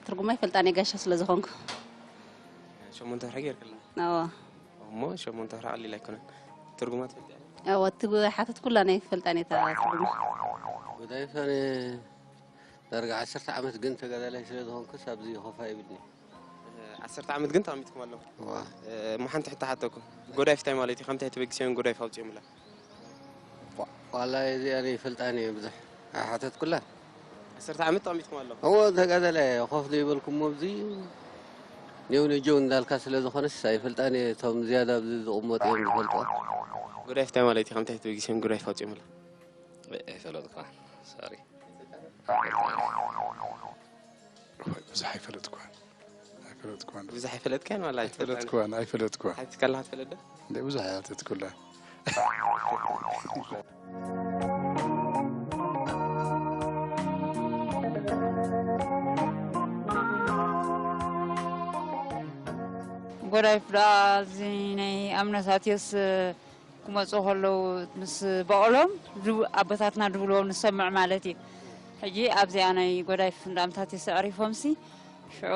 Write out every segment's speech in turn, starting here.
ትርጉማ ይፈልጣ ናይ ጋሻ ስለ ዝኾንኩ። ሸሞንተ ወርሒ ጌርክላ ኣዎ እሞ ሸሞንተ ወርሒ ቀሊል ኣይኮነን። ትርጉማ ትፈልጥ ኣዎ እቲ ሓተት ኩላ ናይ ፈልጣ ነታ ትርጉማ። ጎዳይፍ ኣነ ዳርጋ ዓሰርተ ዓመት ግን ተጋዳላይ ስለ ዝኾንኩስ ኣብዚ ኮፍ ኣይብልኒ። ዓሰርተ ዓመት ግን ተቐሚጥኩም ኣለኹም። እዋ እሞ ሓንቲ ሕቶ ሓተኩም። ጎዳይፍ እንታይ ማለት እዩ? ካብ ምንታይ ተበጊሶም ጎዳይፍ ኣውፅኦምላ? ዋላ እዚኣ እኔ ይፈልጣን እየ ብዙሕ ኣይሓተትኩላን። ዓሰርተ ዓመት ተቐሚጥኩም ኣለኹም። እዎ ተጋዳላይ ኮፍ ዘይበልኩሞ ኣብዚ ኔው ነጀው እንዳልካ ስለ ዝኾነስ ኣይፈልጣን እየ። እቶም ዝያዳ ኣብዚ ዝቕመጡ እዮም ዝፈልጥዋ። ጎዳይፍ እንታይ ማለት እዩ? ካብ ምንታይ ተበጊሶም ጎዳይፍ ኣውፅኦምላ? ኣይፈለጥኳን። ሶሪ። ብዙሕ ኣይፈለጥኳን ኣይፈለጥኳን ብዙሕ ኣይፈለጥካን ዋላ ኣይፈለጥኳን ኣይፈለጥኳን ሓቲት ከለካ ትፈልጥ ዶ? እንደ ብዙሕ ኣይሓተትኩላን። ጎዳይፍ ደኣ እዚ ናይ ኣምነሳትዮስ ክመፁ ከለዉ ምስ በቐሎም ኣቦታትና ድብልዎም ንሰምዕ ማለት እዩ። ሕጂ ኣብዚኣ ናይ ጎዳይፍ እንዳምታት የስዕሪፎምሲ ሽዑ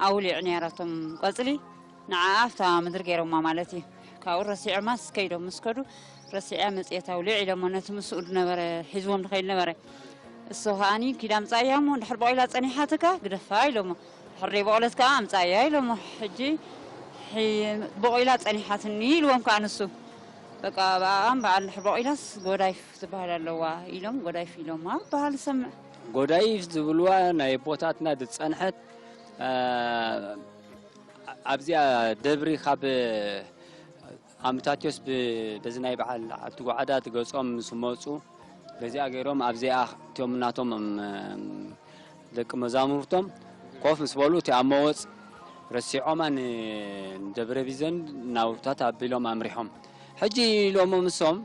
ኣውሊዕ ነይራቶም ቆፅሊ ንዓ ኣብታ ምድሪ ገይሮማ ማለት እዩ። ካብኡ ረሲዖማ ስከይዶም ምስ ከዱ ረሲዕያ መፅየት ኣውሊዕ ኢሎሞ ነቲ ምስኡ ዝነበረ ሒዝዎም ዝኸይድ ነበረ። እሱ ከዓኒ ኪዳ ምፃእያ እሞ እንድሕር በቂላ ፀኒሓትካ ግደፋ ኢሎሞ ሕርደይ በቐለት ከዓ ኣምፃእያ ኢሎሞ ሕጂ በቂላ ፀኒሓትኒ ኢልዎም ከዓ ንሱ በቃ ብኣኣም በዓል እንድሕር በቂላስ ጎዳይፍ ዝበሃል ኣለዋ ኢሎም ጎዳይፍ ኢሎማ በሃል ዝሰምዕ ጎዳይፍ ዝብልዋ ናይ ኣቦታትና ዝፀንሐት ኣብዚኣ ደብሪ ካብ ኣምታትዮስ በዚ ናይ በዓል ዓዲ ጓዕዳ ትገጾም ምስ መጹ በዚኣ ገይሮም ኣብዚኣ እቲኦም ናቶም ደቂ መዛሙርቶም ኮፍ ምስ በሉ እቲ ኣብ መወፅ ረሲዖማ ንደብረ ቢዘን ናውታት ኣቢሎም ኣምሪሖም ሕጂ ኢሎሞ ምሶም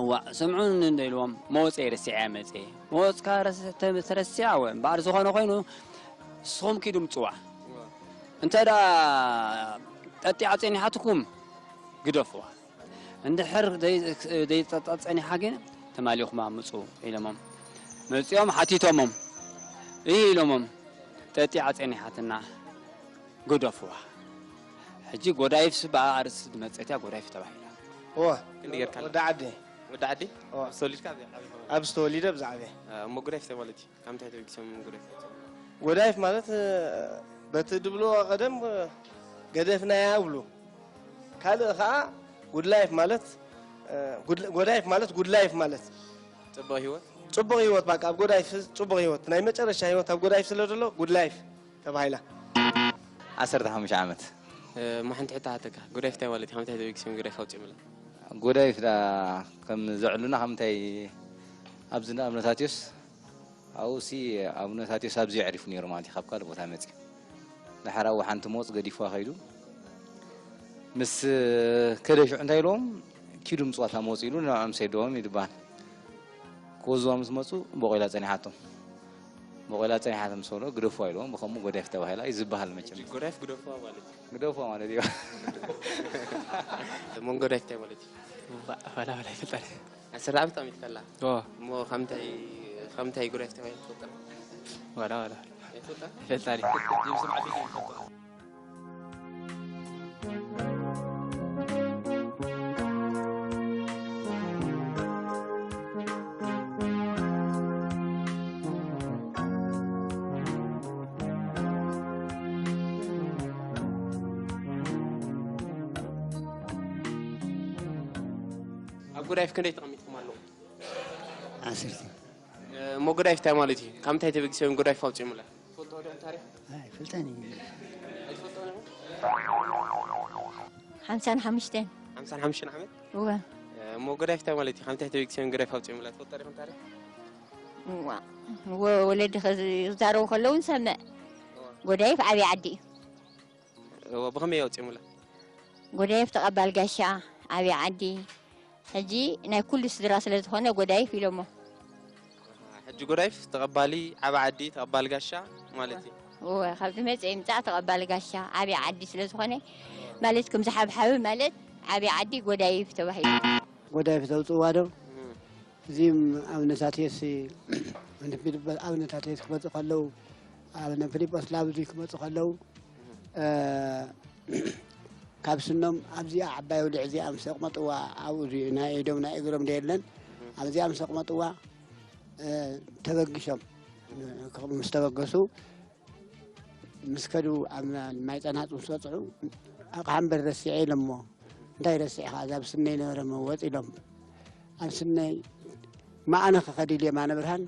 እዋ ስምዑን እንደ ኢልዎም መወፀ ረሲዐ መፀ መወፅካ ተረሲዓ ወ እምበኣር ዝኾነ ኮይኑ ንስኹም ኪዱ ምፅዋ እንተ ጠጢዓ ፀኒሓትኩም ግደፍዋ እንድሕር ዘይጠጣ ፀኒሓ ግን ተማሊኹማ ምፁ ኢሎሞም መፂኦም ሓቲቶሞም እህ ኢሎሞም ጠጢዓ ፀኒሓትና ግደፍዋ ሕጂ ጎዳይፍ ስባ ኣርስ ዝመፀት እያ ጎዳይፍ ተባሂላ እዋ ክንዲ ጌርካ ወዲ ዓዲ ወዲ ዓዲ እዋ ተወሊድካ ኣብዚ ዓቢ ኣብ ዝተወሊደ ብዛዕበ እሞ ጎዳይፍ እንታይ ማለት እዩ ካብ ምንታይ ተበጊሶም ጎዳይፍ ጎዳይፍ ማለት በቲ ድብልዎ ቀደም ገደፍናያ ይብሉ ካልእ ከዓ ጉድ ላይፍ ማለት ጎዳይፍ ማለት ጉድ ላይፍ ማለት ፅቡቅ ህይወት ፅቡቅ ህይወት በቃ ኣብ ጎዳይፍ ፅቡቅ ህይወት ናይ መጨረሻ ህይወት ኣብ ጎዳይፍ ስለ ዘሎ ጉድ ላይፍ ተባሂላ። ዓሰርተ ሓሙሽተ ዓመት። እሞ ሓንቲ ሕቶ ክሓተካ፣ ጎዳይፍ እንታይ ማለት እዩ? ካብ ምንታይ ተበጊሶም ጎዳይፍ ኣውጺኦምላ? ጎዳይፍ ደኣ ከም ዘዕሉና ካብ ምንታይ ኣብዚ እንዳ ኣቡነ ታትዮስ ኣብኡሲ ኣቡነ ታትዮስ ኣብዚ የዕሪፉ ነይሩ ማለት እዩ ካብ ካልእ ቦታ መጺኡ። ደሓር ኣብኡ ሓንቲ ሞጽ ገዲፍዋ ከይዱ ምስ ከደ ሽዑ እንታይ ኢልዎም ኪዱ ምጽዋ እታ ሞጽ ኢሉ ንዕኦም ሰደዎም እዩ ዝበሃል። ክወዝዋ ምስ መጹ ቦቂላ ጸኒሓቶም። ቦቂላ ጸኒሓቶም ምስ በሎ ግደፍዋ ኢልዎም ብኸምኡ ጎዳይፍ ተባሂላ እዩ ዝበሃል መቸም። ጎዳይፍ ግደፍዋ ማለት እዩ። ግደፍዋ ማለት እዩ። እሞ ጎዳይፍ እንታይ ማለት እዩ? ዋላ ዋላ ይፈልጣል። ዓሰርተ ዓመት ኣሚት ከላ ኦ እሞ ከምታይ ከምታይ ጎዳይፍ ተባሂሉ ትፈልጥ? ዋላ ዋላ ይፈልጣል? ይፈልጣል። ይም ስምዓት ይፈልጣል። ኣብ ጎዳይፍ ክንደይ ተቐሚጥኩም ኣለኹም? ዓሰርተ እሞ ጎዳይፍ እንታይ ማለት እዩ? ካብ ምንታይ ተበጊሶም ጎዳይፍ ኣውፂኦምላ? ትፈልጥዎ ዶ ታሪክ? ኣይፈልጠን እዩ። ኣይትፈልጥዎ ዶ? ሓምሳን ሓሙሽተን ሓምሳን ሓሙሽተን ዓመት? እወ እሞ ጎዳይፍ እንታይ ማለት እዩ? ካብ ምንታይ ተበጊሶም ጎዳይፍ ኣውፂኦምላ? ትፈልጥዎ ዲኹም ታሪክ? እዋ እወ ወለዲ ከዚ- ክዛረቡ ከለዉ ንሰምዕ ጎዳይፍ ዓብዪ ዓዲ እዩ እወ ብኸመይ ኣውፂኦምላ? ጎዳይፍ ተቐባል ጋሻ ዓብዪ ዓዲ ሕጂ ናይ ኩሉ ስድራ ስለ ዝኾነ ጎዳይፍ ኢሎሞ። ሕጂ ጎዳይፍ ተቐባሊ ዓቢ ዓዲ ተቐባሊ ጋሻ ማለት እዩ። እወ ካብቲ መጸ ይምጻእ ተቐባሊ ጋሻ ዓቢ ዓዲ ስለ ዝኾነ ማለት ከም ዝሓብሓቢ ማለት ዓቢ ዓዲ ጎዳይፍ ተባሂሉ። ጎዳይፍ ዘውጽእዋ ዶ እዚም ኣብነታት የሲ ንፊድ ኣብነታት የሲ ክመጽእ ከለዉ ኣቡነ ፊልጶስ ላብዚ ክመፁ ከለዉ፣ እ፣ ካብ ስኖም ኣብዚኣ ዓባይ ውሊዕ እዚኣ ምስ ኣቕመጥዋ፣ ኣብኡ እዚ ናይ ኢዶም ናይ እግሮም ዶ የለን፣ ኣብዚኣ ምስ ኣቕመጥዋ፣ እ፣ ተበጊሶም። ምስ ተበገሱ፣ ምስ ከዱ፣ ኣብ ማይ ጸናጽ ምስ በጽሑ፣ ኣቕሓ እምበር ረሲዐ ኢሎሞ። እንታይ ረሲዕኻ? እዛ ኣብ ስነይ ነበረ መወጽ ኢሎም። ኣብ ስነይ፣ እማ ኣነ ክኸድ ኢሉ እየ፣ ኣነ ብርሃን፣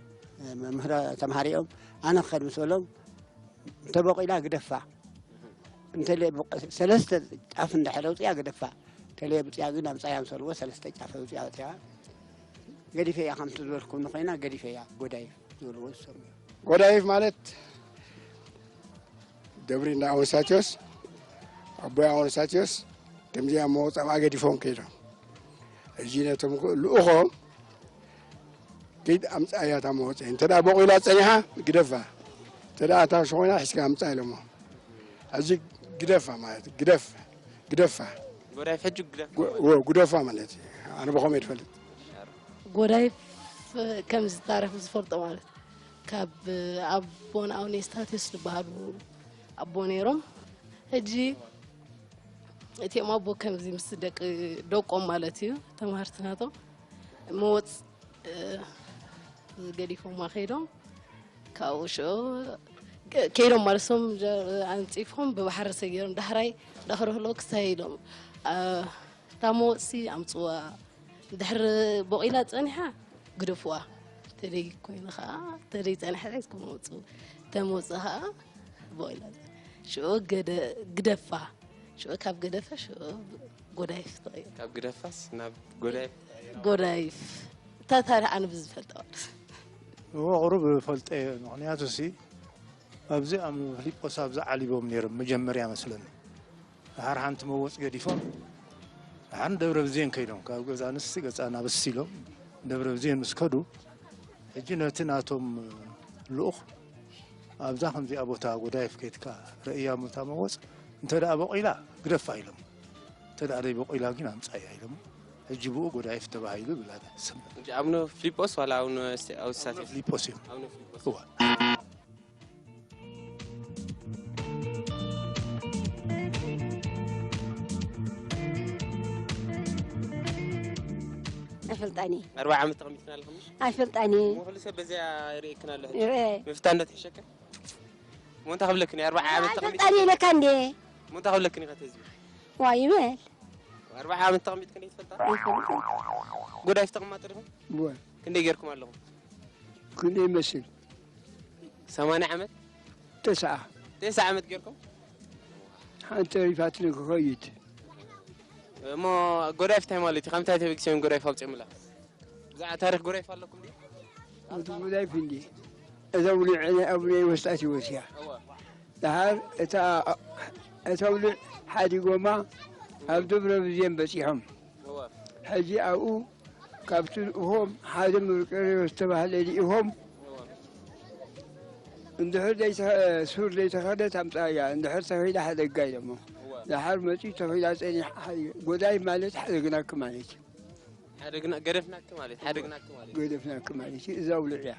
መምህር ተምሃሪኦም፣ ኣነ ክኸድ ምስ በሎም፣ እንተበቂላ ግደፋ። እንተለ ብቕ-፣ ሰለስተ ጫፍ እንድሕር ኣውፅያ ግደፋ። እንተለ ብፅያ ግን ኣምፃያ ምስ በልዎ፣ ሰለስተ ጫፍ ኣውፅያ ኣውፅያ። ገዲፈያ፣ ከምቲ ዝበልኩም ንኾይና፣ ገዲፈያ፣ ጎዳይፍ ዝበልዎ ዝሰሙ። ጎዳይፍ ማለት ደብሪ እንዳ ኣውንሳትዮስ፣ ኣቦይ ኣውንሳትዮስ፣ ከምዚኣ መወፃ ገዲፎም ከይዶም። ሕጂ ነቶም ልኡኾም፣ ኪድ ኣምፅኣያ እታ መወፀ። እንተ ደኣ በቂላ ፀኒሓ፣ ግደፋ። እንተ ደኣ እታ ሸኾይና ሒዝካ ኣምፅኣ ኢሎሞ። ሕጂ ግደፋ ማለት፣ ግደፍ፣ ግደፋ። ጎዳይፍ ሕጂ ግደፍ ጎ-፣ ማለት። ወ-፣ ግደፋ ማለት እዩ። ኣነ ብኸመይ ትፈልጥ? ጎዳይፍ ከም ዝታረፍ ዝፈልጦ ማለት፣ ካብ ኣቦን ኣቡነ ስታቴዎስ ዝበሃሉ ኣቦ ነይሮም። ሕጂ እቲኦም ኣቦ ከምዚ ምስ ደቂ፣ ደቆም ማለት እዩ፣ ተምሃርቲ ናቶም መወፅ፣ እ፣ ገዲፎማ ከይዶም፣ ካብኡ ሽዑ ከ-፣ ከይዶም ማለት ሶም ጀ-፣ ኣንፂፎም ብባሕሪ ሰጊሮም ዳሕራይ ዳኽረህሎ ክሳይ ኢሎም፣ እ፣ እታ መወፅሲ ኣምፅዋ፣ ድሕሪ ቦቂላ ጸኒሓ ግደፍዋ። ተደይ ኮይኑ ኸዓ፣ ተደይ ጸኒሐ ሒዝኩም ኣውጽኡ። ተመውጽእ ኸዓ ቦቂላ ጸ-፣ ሽዑ ገደ-፣ ግደፋ። ሽዑ ካብ ገደፈ፣ ሽዑ ጎዳይፍ ተቐይሩ። ካብ ግደፋስ ናብ ጎዳይፍ? ጎዳይፍ። እታ ታሪኽ ኣነ ብዝፈልጣ ማለት። እዎ፣ ቁሩብ እፈልጦ እየ። ምኽንያቱ ሲ፣ ኣብዚ ኣብ ፊልጶስ ኣብዚ ዓሊቦም ነይሮም መጀመርያ መስለኒ። ደሓር ሓንቲ መወፅ ገዲፎም፣ ደሓር ደብረ ብዜን ከይዶም፣ ካብ ገዛ ንስቲ ገፃ ናብ እሲ ኢሎም ደብረ ብዜን ምስ ከዱ፣ ሕጂ ነቲ ናቶም ልኡኽ ኣብዛ ከምዚኣ ቦታ ጎዳይፍ ከይድካ ረእያ እታ መወፅ፣ እንተ ደኣ በቂላ ግደፋ ኢሎም፣ እንተ ደኣ ደይ በቂላ ግን ኣምፃያ ኢሎም። ሕጂ ብኡ ጎዳይፍ ተባሂሉ ብላ ስም። ሕጂ ኣቡነ ፊልጶስ ዋላ ኣቡነ እስቲ-፣ ኣውሳቴ? ኣቡነ ፊልጶስ እዮም። ኣቡነ ፊልጶስ። እዋ። ኣይፈልጣን እየ። ኣርባዓ ዓመት ተቐሚጥክን ኣለኹም? ኣይፈልጣን እየ። እሞ ኩሉ ሰብ በዚኣ ይርእየክን ኣሎ ሕጂ። ይርአ። ምፍታን ዶ ትሕሸክን? እሞ እንታይ ክብለክን እየ? ኣርባዓ ዓመት ተቐሚጥክን? ኣይፈልጣን እየ ኢለካ እንዴ። እሞ እንታይ ክብለክን እየ? ከተ ህዝቢ? ዋይ ይበል። ኣርባዓ ዓመት ተቐሚጥክን ዘይትፈልጣ? ኣይፈልጥን። ጎዳይፍ ተቐማጢ ዲኹም? እወ። ክንደይ ጌርኩም ኣለኹም? ክንደይ ይመስል? ሰማንያ ዓመት? ተስዓ። ተስዓ ዓመት ጌርኩም? ሓንቲ ተሪፋትኒ ክኸይድ። እሞ ጎዳይፍ እንታይ ማለት እዩ? ካብ ምንታይ ተበጊሶም ጎዳይፍ ኣውፅኦምላ? ብዛዕባ ታሪኽ ጎዳይፍ ኣለኩም ድዩ? እቲ ጎዳይፍ እንዲ። እዛ ውሉዕ ናይ ኣቡነ ወስጣት ይወስያ። እወ። ደሓር እታ፣ እታ ውሉዕ ሓዲጎማ ኣብ ደብረ ብዜን በፂሖም። እወ። ሕጂ ኣብኡ ካብቲ ልኡኾም ሓደ መርቆሬዎስ ዝተባህለ ልኢኾም፣ እወ። እንድሕር ዘይተ-፣ ሱር ዘይተኸደት ኣምፅኣያ፣ እንድሕር ተኺላ ሓደጋ ኢሎሞ። እወ። ደሓር መፂኡ ተኺላ ፀኒሓ። ጎዳይፍ ማለት ሓደግናኪ ማለት እዩ። ሓደግና-፣ ገደፍናኪ ማለት፣ ሓደግናኪ ማለት። ገደፍናኪ ማለት እዩ። እዛ ውሉዕ እያ።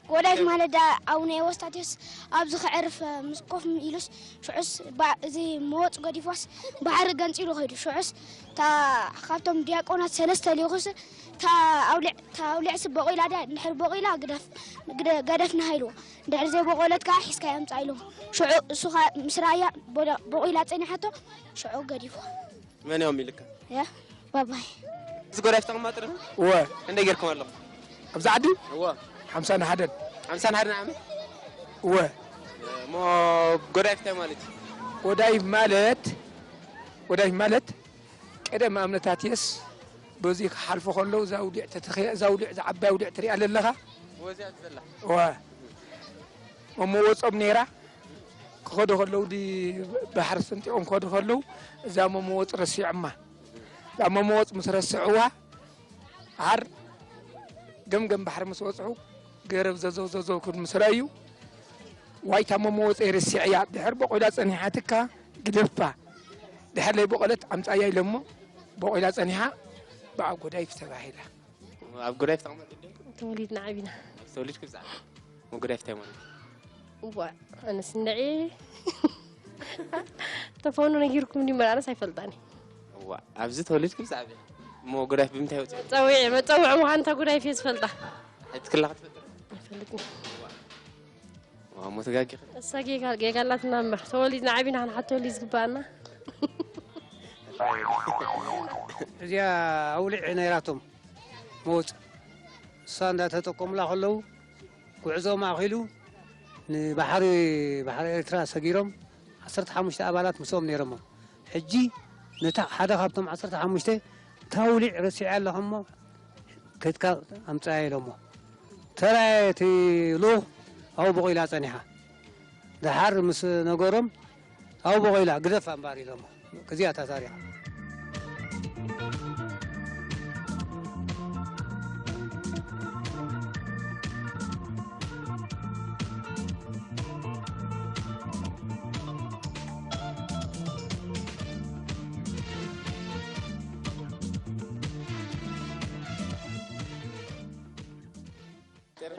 ጎዳይፍ ማለት ደኣ ኣቡነ ኤዎስጣቴዎስ ኣብዚ ከዕርፍ ምስ ኮፍ ኢሉስ፣ ሽዑስ ባ-፣ እዚ መወፅ ገዲፎስ ባሕሪ ገንፂሉ ከይዱ። ሽዑስ እታ ካብቶም ዲያቆናት ሰለስተ ልኢኹስ፣ እታ ኣውሊዕ፣ እታ ኣውሊዕሲ በቂላ ድያ? እንድሕር በቂላ ግደፍ፣ ግደ-፣ ገደፍና ኢልዎ። እንድሕር ዘይበቆለት ከዓ ሒዝካያ ምፃእ ኢልዎ። ሽዑ እሱ ኸዓ ምስ ረኣያ ቦዳ-፣ በቂላ ፀኒሓቶ፣ ሽዑ ገዲፍዋ። መን እዮም ኢልካ? ያ፣ ባባይ። እዚ ጎዳይፍ ተቐማጢ ዲኹም? እወ። ክንደይ ጌርኩም ኣለኹም? ኣብዚ ዓዲ? እወ። ሓምሳን ሓደን። ሓምሳን ሓደን ዓመት? እወ። እሞ ጎዳይፍ እንታይ ማለት እዩ? ጎዳይፍ ማለት፣ ጎዳይፍ ማለት ቀደም ኣብነታትየስ በዚ ክሓልፉ ከለዉ እዛ ውዲዕ ተተኸ-፣ እዛ ውዲዕ፣ እዛ ዓባይ ውዲዕ ትሪኣ ዘለኻ? እወ፣ እዚኣ ዘላ። እወ። መመወጾም ነይራ። ክኸዱ ከለዉ ዲ ባሕሪ ሰንጢቖም ክኸዱ ከለዉ እዛ መመወጽ ረሲዖማ። እዛ መመወጽ ምስ ረስዕዋ፣ ዓር ገምገም ባሕሪ ምስ በጽሑ፣ ገረብ ዘዘው ዘዘው ክብል ምስ ረኣዩ፣ ዋይታ መመወጸይ ረሲዐያ፣ ድሕር በቆላ ጸኒሓትካ ግደፋ፣ ድሕር ለይበቆለት ኣምጻያ ኢሎሞ፣ በቆላ ጸኒሓ፣ ብኣ ጎዳይፍ ተባሂላ። ኣብ ጎዳይፍ ተቐመጥ ድዩ? ተወሊድና ዓቢና። ተወሊድኪ ብዛዕባ ጎዳይፍ እንታይ ማለት እዩ? እዋ ኣነስ እንድዒ ተፈኑ ነጊርኩም እንዲ መራረስ ኣይፈልጣኒ። እዋ ኣብዚ ተወሊድኩም ዝዓበ እሞ ጎዳይፍ ብምንታይ ወፂ መፀውዒ መፀውዒ ምዃን እታ ጉዳይ ፌ ዝፈልጣ ሕትክላ ክትፈጥር ኣይፈልጥኒ። እሞ ተጋጊ እሳ ጌጋ ጌጋ ኣላትና እምበር ተወሊድና ዓቢና ክንሓተሉ እዩ ዝግባኣና። እዚኣ ኣውሊዕ ነይራቶም መወፅ እሳ እንዳተጠቀሙላ ከለዉ ጉዕዞ ማእኪሉ ንባሕሪ ባሕሪ ኤርትራ ሰጊሮም ዓሰርተ ሓሙሽተ ኣባላት ምስኦም ነይሮሞ። ሕጂ ነታ ሓደ ካብቶም ዓሰርተ ሓሙሽተ እታ ኣውሊዕ ረሲዐ ኣለኹ እሞ ከድካ ኣምፅኣ ኢሎሞ። ተራየ እቲ ልኡኽ ኣብኡ በቂላ ፀኒሓ። ደሓር ምስ ነገሮም ኣብኡ በቂላ ግደፋ እምበር ኢሎሞ። እዚኣ እታ ታሪኻ።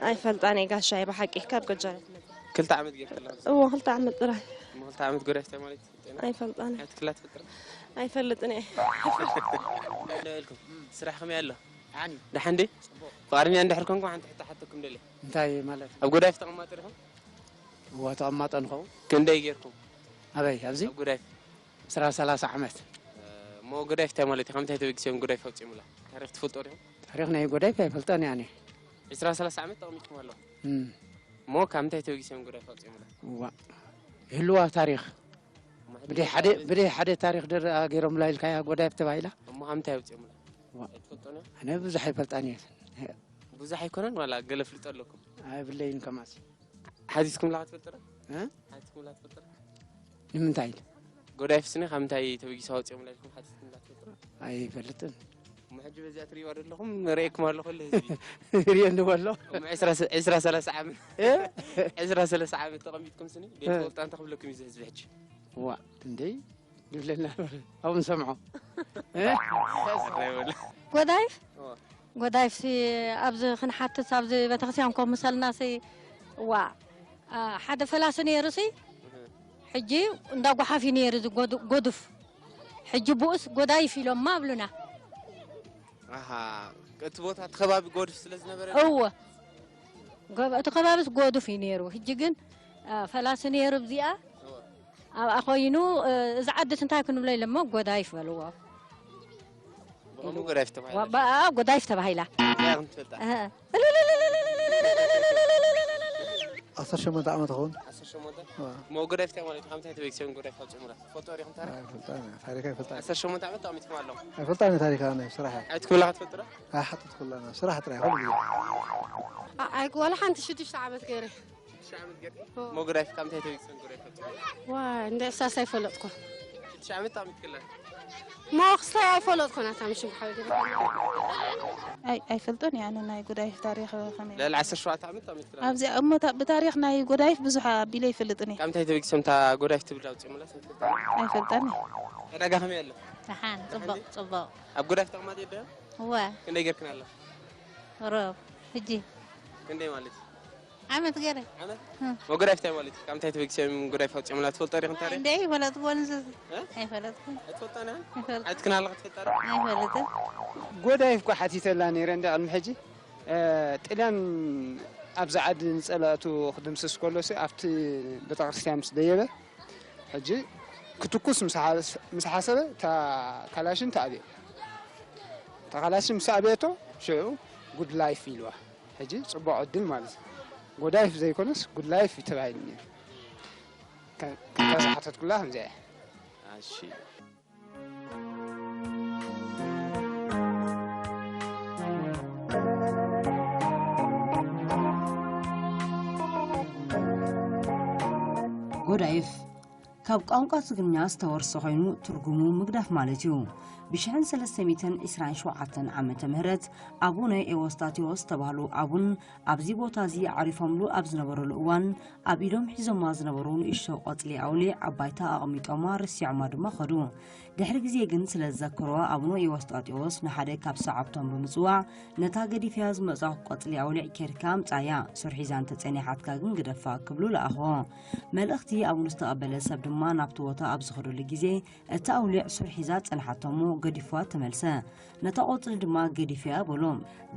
ኣይፈልጣን እየ ጋሻይ ብሓቂ ካብ ገጃነት መፅእ ክልተ ዓመት ጌርክላ እዎ ክልተ ዓመት ጥራይ እሞ ክልተ ዓመት ጎዳሽ ተማሪት ጤና ኣይፈልጣን ሓትክላ ትፍጥር ኣይፈልጥን እየ ኢልኩም ስራሕ ከመይ ኣሎ ደሓን ዲ ፍቃደኛ እንድሕር ኮንኩም ሓንቲ ሕቶ ሓተኩም ደለ እንታይ ማለት ኣብ ጎዳይፍ ተቐማጢ ዲኹም እዋ ተቐማጠ ንኸውን ክንደይ ጌርኩም ኣበይ ኣብዚ ኣብ ጎዳይፍ ስራ ሰላሳ ዓመት እሞ ጎዳይፍ እንታይ ማለት እዩ ካብ ምንታይ ተበጊሶም ጎዳይፍ ኣውፅኦምላ ታሪክ ትፈልጦ ዲኹም ታሪክ ናይ ጎዳይፍ ኣይፈልጠን ያኔ ዕስራ ሰላሳ ዓመት ተቐሚጥኩም ኣለኹም እም፣ እሞ ካብ ምንታይ ተበጊሶም ጎዳይፍ ኣውፅኦምላ እዋ ይህልዋ ታሪክ ብደይ ሓደ ብደይ ሓደ ታሪክ ደረኣ ገይሮምላ ኢልካያ ጎዳይፍ ተባሂላ እሞ ካብ ምንታይ ኣውፅኦምላ ዋ። ኣይትፈልጦን እዮም ኣነ ብዙሕ ኣይፈልጣን እየ ብዙሕ ኣይኮነን ዋላ ገለ ፍልጦ ኣለኩም ኣይብለይን ከማሲ ሓቲትኩምላ ክትፈልጡ ዶ እ? ሓቲትኩምላ ትፈልጡ ዶ ንምንታይ ኢለ ጎዳይፍ ስኒ ካብ ምንታይ ተበጊሶም ኣውፅኦምላ ኢልኩም ሓቲትኩምላ ትፈልጡ ዶ ኣይፈልጥን እሞ ሕጂ በዚኣ ትሪእዋ ዘለኹም ርእየኩም ኣለኹ ለ ህዝቢ ርእየኒ ከሎ እሞ ዕስራ ሰላሳ ዓመት ዕስራ ሰላሳ ዓመት ተቐሚጥኩም ስኒ ቤት ወልጣ እንታይ ክብለኩም እዩ እዚ ህዝቢ ሕጂ ዋ እንዴ ይብለና ኣብኡ ንሰምዖ ጎዳይፍ ጎዳይፍ ሲ ኣብዚ ክንሓትት ኣብዚ ቤተክርስትያን ኮ ምሰልና ሲ ዋ ሓደ ፈላሲ ነይሩ ሲ ሕጂ እንዳ ጓሓፍ እዩ ነይሩ እዚ ጎዱፍ ሕጂ ብኡስ ጎዳይፍ ኢሎማ ኣብሉና ኣሃ እቲ ቦታ እቲ ከባቢ ጎድፍ ስለ ዝነበረ እወ እቲ ከባቢስ ጎዱፍ እዩ ነይሩ ሕጂ ግን ፈላሲ ነይሩ እዚኣ ኣብኣ ኮይኑ እዚ ዓድስ እንታይ ክንብሎ ኢሎሞ ጎዳይፍ በልዎ ብኸምኡ ጎዳይፍ ተባሂላ ጎዳይፍ ተባሂላ እንታይ ኢኹም ትፈልጣ ዓሰርተ ሸሞንተ ዓመት ኸውን እሞ ጎዳይፍ እንታይ ማለት እዩ ካብ ምንታይ ተበጊሶም ጎዳይፍ ካብ ፅሙራ ትፈልጦ ዲኹም ታሪክ ኣይፈልጣን ታሪክ ኣይፈልጣን ዓሰርተ ሸሞንተ ዓመት ተቐሚጥኩም ኣለኹም ኣይፈልጣን ታሪክ ኣነ ስራሕ ሓቲትኩምላ ክትፈልጡ ዶ ኣይሓተትኩላ ስራሕ ጥራይ ኩሉ ግዜ ኣይ ወላ ሓንቲ ሽዱሽተ ዓመት ገይረ ሽዱሽተ ዓመት ገይርኪ እሞ ጎዳይፍ ካብ ምንታይ ተበጊሶም ጎዳይፍ ካብ ፅሙራ ዋ እንደ እሳስ ኣይፈለጥኩ ሽዱሽተ ዓመት ተቐሚጥክላ እሞ ክስታይ ኣይፈለጥኩ ናታ ምሽም ሓወይ ገለ ኣይ ኣይፈልጦን እየ ኣነ ናይ ጎዳይፍ ታሪኽ ከመይ ልዕሊ ዓሰርተ ሸውዓተ ዓመት ተቐሚጥክላ ኣብዚኣ እሞ እታ- ብታሪኽ ናይ ጎዳይፍ ብዙሕ ኣቢለ ኣይፈልጥን እየ ካብ ምንታይ ተበጊሶም እታ ጎዳይፍ ትብል ኣውፅኦምላ ስንት ኣይፈልጠን እየ ዕዳጋ ከመይ ኣሎ ደሓን ፅቡቕ ፅቡቕ ኣብ ጎዳይፍ ተቐማጢ ደ እወ ክንደይ ገይርክን ኣሎ ሮብ ሕጂ ክንደይ ማለት እዩ ዓመት ገይረ ዓመት መጎዳይፍ እንታይ ማለት እዩ ካብ ምንታይ ተበጊሶም ጎዳይፍ ኣውፅኦምላ ትፈልጦ ዲኹም ታሪክ እንደ ኣይፈለጥኩን ዝዝ ኣይፈለጥኩን ኣይትፈልጦን ኣይፈልጥ ዓድክን ኣለኻ ትፈልጣ ዶ ኣይፈልጥን ጎዳይፍ እኳ ሓቲተላ ነይረ እንደ ቅድሚ ሕጂ ጥልያን ኣብዚ ዓዲ ንፀላእቱ ክድምስስ ከሎሲ ኣብቲ ቤተክርስትያን ምስ ደየበ ሕጂ ክትኩስ ምስ ሓሰበ እታ ካላሽን ተኣብዮ እታ ካላሽን ምስ ኣብየቶ ሽዑ ጉድ ላይፍ ኢልዋ ሕጂ ፅቡቅ ዕድል ማለት እዩ ጎዳይፍ ዘይኮነስ ጉድ ላይፍ እዩ ተባሂሉ ነይሩ ከምታ ዝሓተትኩላ ከምዚኣ እያ ጎዳይፍ ካብ ቋንቋ ትግርኛ ዝተወርሰ ኮይኑ ትርጉሙ ምግዳፍ ማለት እዩ። ብሽሕን ሰለስተ ሚእትን ዕስራን ሸውዓተን ዓመተ ምህረት ኣቡነ ኤዎስጣቴዎስ ዝተባህሉ ኣቡን ኣብዚ ቦታ እዚ ዓሪፎምሉ ኣብ ዝነበረሉ እዋን ኣብ ኢዶም ሒዞማ ዝነበሩ ንእሽቶ ቆጽሊ ኣውሊዕ ኣብ ባይታ ኣቐሚጦማ ረሲዖማ ድማ ኸዱ። ድሕሪ ግዜ ግን ስለ ዝዘከርዋ ኣቡነ ኤዎስጣቴዎስ ንሓደ ካብ ሰዓብቶም ብምጽዋዕ ነታ ገዲፈያ ዝመጻኹ ቆጽሊ ኣውሊዕ ኬድካ ኣምጻያ፣ ሱር ሒዛ እንተጸኒሓትካ ግን ግደፋ ክብሉ ለኣኽዎ። መልእኽቲ ኣቡኑ ዝተቐበለ ሰብ ድማ ናብቲ ቦታ ኣብ ዝኸደሉ ግዜ እታ ኣውሊዕ ሱር ሒዛ ጸንሓቶሞ ገዲፍዋ ተመልሰ። ነታ ቆጽሊ ድማ ገዲፍያ በሎ።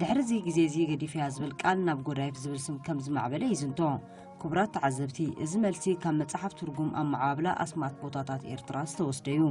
ድሕሪ እዚ ግዜ እዚ ገዲፍያ ዝብል ቃል ናብ ጎዳይፍ ዝብል ስም ከም ዝማዕበለ ይዝንቶ። ክቡራት ተዓዘብቲ፣ እዚ መልሲ ካብ መጽሓፍ ትርጉም ኣመዓባብላ ኣስማት ቦታታት ኤርትራ ዝተወስደ እዩ።